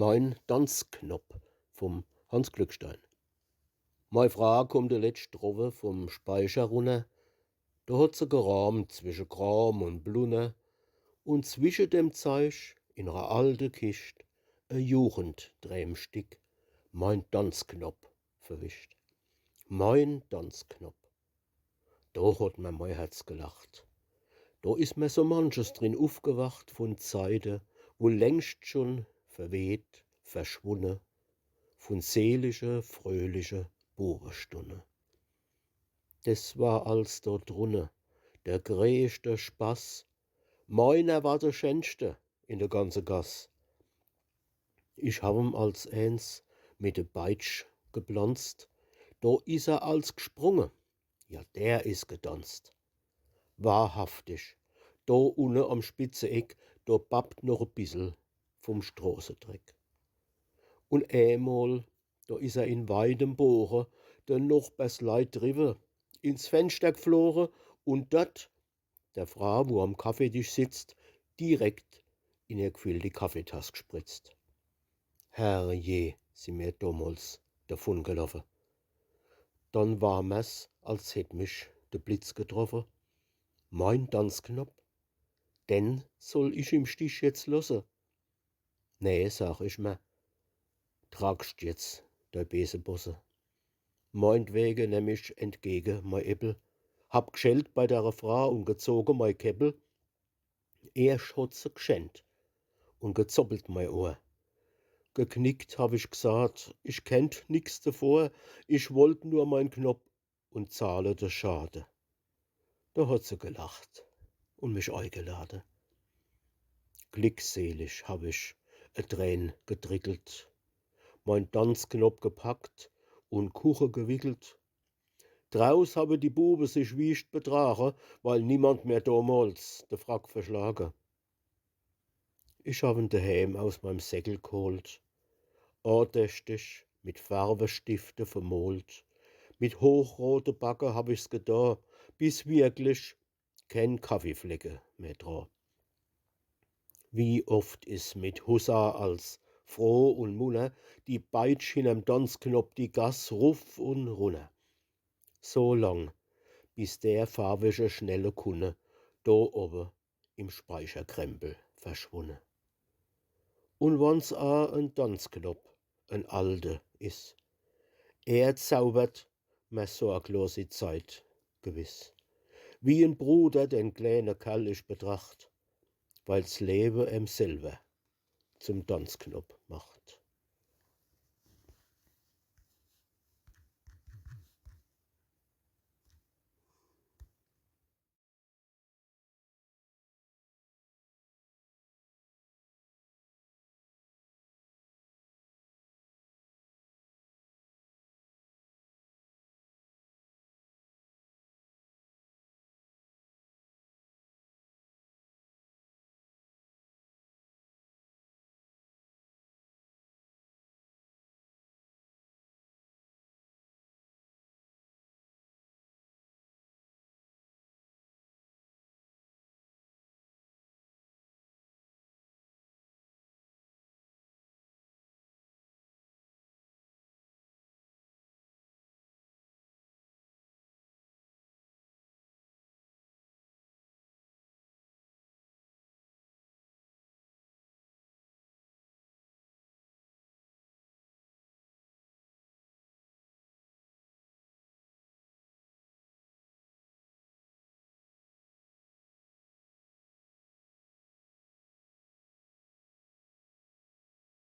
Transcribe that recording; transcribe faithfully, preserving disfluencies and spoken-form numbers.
Mein Danzknopp vum Hanns Glückstein. Mei Fra kummt de letscht Rowwe vum Speicher runner. Do hot se geraamt zwische Kram un Blunner un zwische dem Zeich in rer alte Kischt e Jugenddräämstick, mein Danzknopp, verwischt. Mein Danzknopp. Do hot mer mei Herz gelacht. Do is mer so manches drin ufgewacht vun Zeide, wo längscht schun verweht, verschwunne, vun seelische, fröhliche Buwestunne. Des war als do drunne der greeschte Spaß. Meiner war de schänschte in de ganze Gass. Ich hab em als eens mit de Beitsch geplanzt, do is er als gsprunge, ja, der is gedanzt. Wahrhaftig, do unne am spitze Eck, do babbt noch e bissel vum Stroßedreck. Un eemol, do is er in weidem Boge de Nochbersleit driwwe ins Fenschter gfloge un dort der Fra, wo am Kaffeetisch sitzt, direkt in ihr gfillti Kaffeetass gspritzt. Herrje, sin mer domols davungeloffe. Dann war mer's, als hätt mich de Blitz getroffe. Mein Danzknopp, den soll ich im Stich jetzt losse? Nee, sag ich mer, tragscht jetzt dei beese Bosse. Meintwege nemm ich entgege mei Äppel, hab gschellt bei dere Fra un gezoge mei Käppel. Erscht hot se gschennt un gezoppelt mei Ohr. Geknickt hab ich gsaat, ich kennt nix devor, ich wollt nur mein Knopp un zahle de Schade. Do hot se gelacht un mich eigelade. Glückselig hab ich e Trän gedrickelt, mein Danzknopp gepackt un Kuche gewickelt. Draus habe die Buwe sich wiescht bedrage, weil niemand mehr domols de Frack verschlage. Ich hab en deheem aus meim Säckel gholt, andächtig mit Farwestifte vermolt. Mit hochrote Backe hab ich's gedo, bis wirklich ken Kaffeeflecke mehr dra. Wie oft is mit Hussa als froh un munner die Beitsch hinnerm Danzknopp die Gass ruff un runner. So lang, bis der farwische schnelle Kunne do owwe im Speicherkrempel verschwunne. Un wann's a en Danzknopp, en alte is, er zaubert mer sorglos die Zeit gewiss. Wie en Bruder den kläne Kerl ich betracht, weil's Lewe em selwer zum Danzknopp macht.